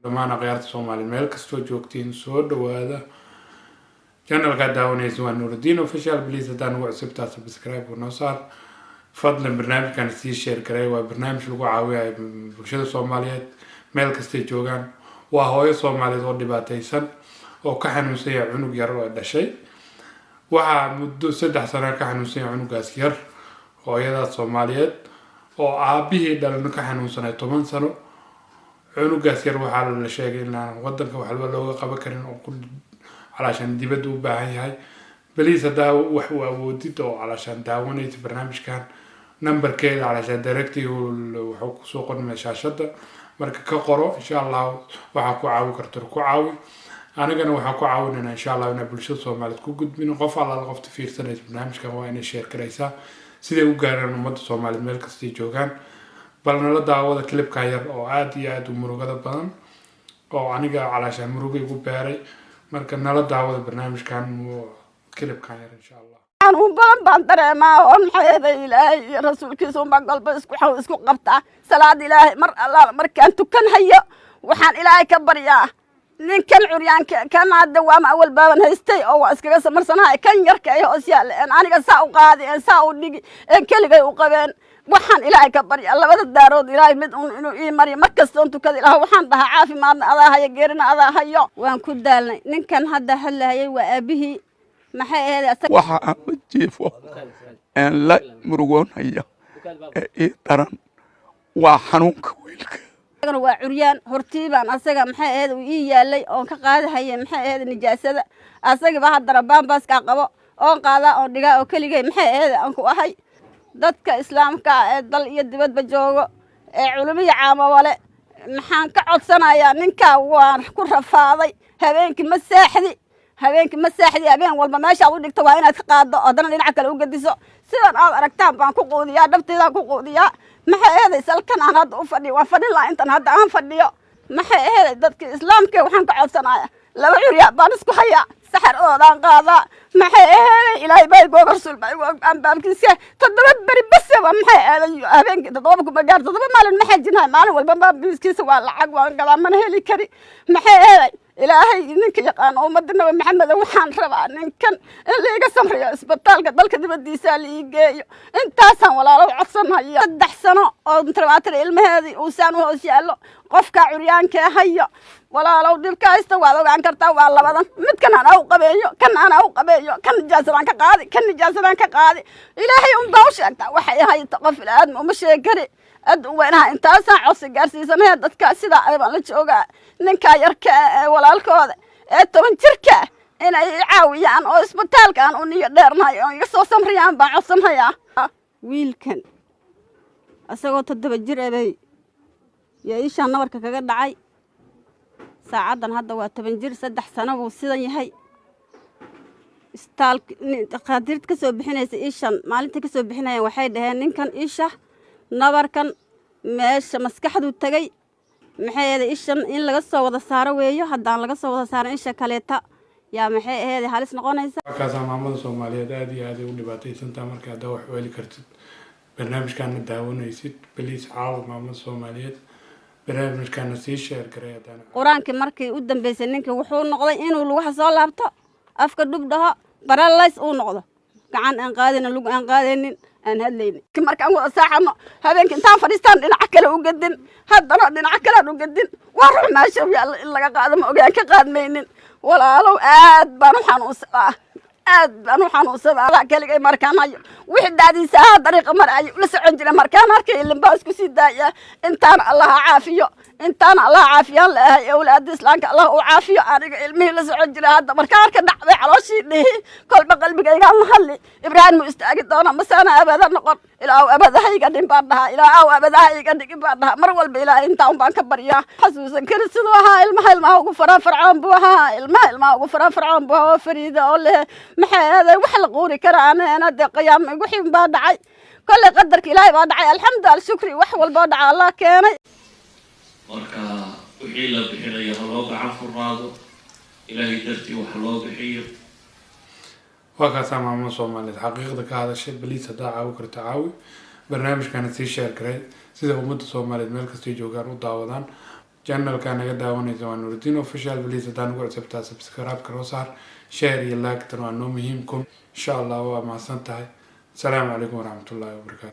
Dhammaan akhyaarta Soomaaliya meel kastoo joogtiin, soo dhawaada. Channelkaa daawanaysa waa Nurudiin Official. Please, haddaan ugu cusubtaa, subscribe noo saar fadlan. Barnaamijkan sii share garay. Waa barnaamij lagu caawiyayo bulshada Soomaaliyeed meel kastay joogaan. Waa hooyo Soomaaliyeed oo dhibaataysan oo ka xanuunsan yahay cunug yar oo dhashay. Waxaa muddo 3 sano ka xanuunsan yahay cunugaas yar hooyadaas Soomaaliyeed, oo aabihii dhalano ka xanuunsanay 10 sano. Cunugaas yar waxaa la sheegay in aan wadanka waxba looga qaban karin oo ku calaashaan dibadda u baahan yahay. Please, haddaa wax u awoodid oo calaashaan daawanaysa barnaamijkan, numberkeeda calaashaan directly wuxuu kusoo qormaya shaashada. Marka ka qoro, insha Allah waxaa ku caawi karto ku caawi. Anigana waxaan ku caawinayna, insha Allah, inaan bulshada Soomaaliyeed ku gudbino. Qof allaala qofta fiirsanaysa barnaamijkan waa inay share garaysaa siday u gaaraan ummadda Soomaaliyeed meel kastay joogaan. Bal nala daawada clipka yar oo aada iyo aada u murugada badan oo aniga calaashaan muruga igu beeray. Marka nala daawada barnaamijkan, clipkan yar, insha Allah. Xanuun badan baan dareemaa oo maxay eeday, Ilaahay iyo rasuulkiisa unbaan golba isku qabtaa. Salaad Ilaahay mar Allaala markaan tukan hayo, waxaan Ilaahay ka baryaa ninkan curyaanka. Kan hadda waama awal baaban haystay oo waa iskaga samarsanahay. Kan yarka ay hoos yaalla een aniga saa u qaadi een saa u dhigi een keligay u qabeen, waxaan Ilaahay ka baryaa labada daarood Ilaahay mid un inuu ii mariyo. Mar kastoon tukada, Ilaah waxaan dhahaa, caafimaadna adaa hayo, geerina adaa hayo. Waan ku daalnay. Ninkan hadda hadlahayay waa aabihii. Maxay ahayd asaga? Waxa aan la jiifo een la murugoonaya ee ii daran waa xanuunka wiilka. Isagana waa curyaan. Hortii baan asaga, maxay ahayd, uu ii yaalay oon ka qaadahaya, maxay ahayd, nijaasada. Asagiba haddana baambaaskaa qabo oon qaadaa oon dhigaa oo keligay, maxay ahayd, aan ku ahay. Dadka Islaamka ah ee dal iyo dibadba joogo ee culimo iyo caamabale, maxaan ka codsanayaa? Ninkaa waan ku rafaaday. Habeenkii ma seexdi, habeenkii ma seexdi. Habeen walba meeshaad u dhigto waa inaad ka qaaddo, haddana dhinaca kale u gediso. Sidan aad aragtaan baan ku quudiyaa, dhabteedaan ku quudiyaa. Maxay aheeday, salkan aan hadda u fadhiyo waan fadhin lahaa intan hadda aan fadhiyo. Maxay aheeday, dadka Islaamka waxaan ka codsanayaa, laba curyaa baan isku hayaa, saxaroodaan qaadaa. Maxay aheeday, Ilaahay baa igu og, rasuul baa igu og. Aan baabkiisa 7 beri base waa, maxay aheeday, habeenkii 7 kuma gaar, 7 maalin ma xajinahay. Maalin walba baabkiisa waa lacag, waan gadaa, mana heli kari. Maxay aheeday, Ilaahay ninka yaqaano, ummadda Nabi Maxamed, waxaan rabaa ninkan in laiga samriyo, isbitaalka dalka dibadiisa la ii geeyo. Intaasaan walaalo codsanaya. 3 sano oo tarbaatir ilmaheedii uusaan u hoos yaallo qofka curyaankee hayo. Walaalow, dhibka haysta waad ogaan kartaa. Waa labadan midkan aan u qabeeyo, kan aan u qabeeyo, kan nijaasadaan ka qaadi, kan nijaasadaan ka qaadi. Ilaahay unbaa u sheegtaa waxay hayto, qof ilaadma uma sheegi kari. Adduun weynaha intaasaan codsi gaarsiisanaya. Dadka sidaa baan la joogaa. Ninkaa yarka ee walaalkooda ee 10 jirka inay i caawiyaan oo isbitaalka aan u niyo dheernahay oo iga soo samriyaan baan codsanhayaa. Wiilkan isagoo 7 jir ebay yaa ishaan nabarka kaga dhacay. Saacaddan hadda waa 10 jir, 3 sano buu sidan yahay. Isbitaal dhakhaatiirta ka soo bixinaysa ishan, maalintai ka soo bixinayaan waxay dhaheen, ninkan isha nabarkan meesha maskaxduu tegey. Maxay aheeday, ishan in laga soo wada saaro weeyo. Haddaan laga soo wada saaran, isha kaleeta yaa, maxay aheeday, halis noqonaysa. Markaasaa maamada Soomaaliyeed aada iyo aad ay u dhibaataysantaha. Marka haddaa wax u heli kartid, barnaamijkaana daawanaysid, please caawa maamada Soomaaliyeed. Barnaamijkaana sii share garay haddana. Qur-aankii markii u dambeysay, ninkii wuxuu noqday inuu lugaha soo laabto, afka dhub dhaho, paralyze uu noqdo, gacan aan qaadaynin, lug aan qaadaynin, aan hadlaynin. Markaan wada saaxano habeenka, intaan fadhiistaan dhinaca kale u gedin, haddana dhinaca kalean u gedin. Waa ruux meesha yaalla in laga qaado ma ogaan, ka qaadmaynin. Walaalow, aad baan u xanuunsadaa, aad baan u xanuunsadaa. Keligay markaan hayo, wixii daadiisa ahaa dariiqa maraayo la socon jira, markaan arkay ilin baa isku sii daaya. Intaana Allah caafiyo, intaana Allah caafiyaan leehay. Awlaada Islaamka Allah uu caafiyo. Aniga ilmihii la socon jira hadda markaan arka dhacday calooshii dhihi, kolba qalbigaygaan la hadli. Ibraahim mu istaagi doona masaana abada noqon? Ilaahu abadaha iga dhin baan dhahaa, Ilaahu abadaha iga dhigin baan dhahaa. Mar walba Ilaahay intaa un baan ka baryaa. Xasuusan kari siduu ahaa. Ilmaha ilmaha ugu faraa farcoon buu ahaa, ilmaha ilmaha ugu faraa farcoon buu ahaa oo fariida oo leh, maxay ahaday, wax la quuri kara anaana. Dee qiyaama igu xin baa dhacay. Kolley qadarka Ilaahay baa dhacay. Alxamdu alshukri, wax walboo dhaca Allah keenay. Marka wixii la bixinayo ha loo gacan furnaado, Ilaahay dartii wax loo bixiyo. Waa kaasaa maamada Soomaaliyeed xaqiiqda ka hadashay. Please, haddaa caawi karto, caawi. Barnaamijkana sii share garay sida ummadda Soomaaliyeed meel kastay joogaan u daawadaan. Channelka naga daawanaysa waa Nurudiin Official. Please, haddaan ugu cusubtaa, subscribe-ka noo saar, share iyo like-tan waa noo muhiim. Insha Allah, waa mahadsan tahay. Asalaamu calaykum waraxmatullahi wabarakaatu.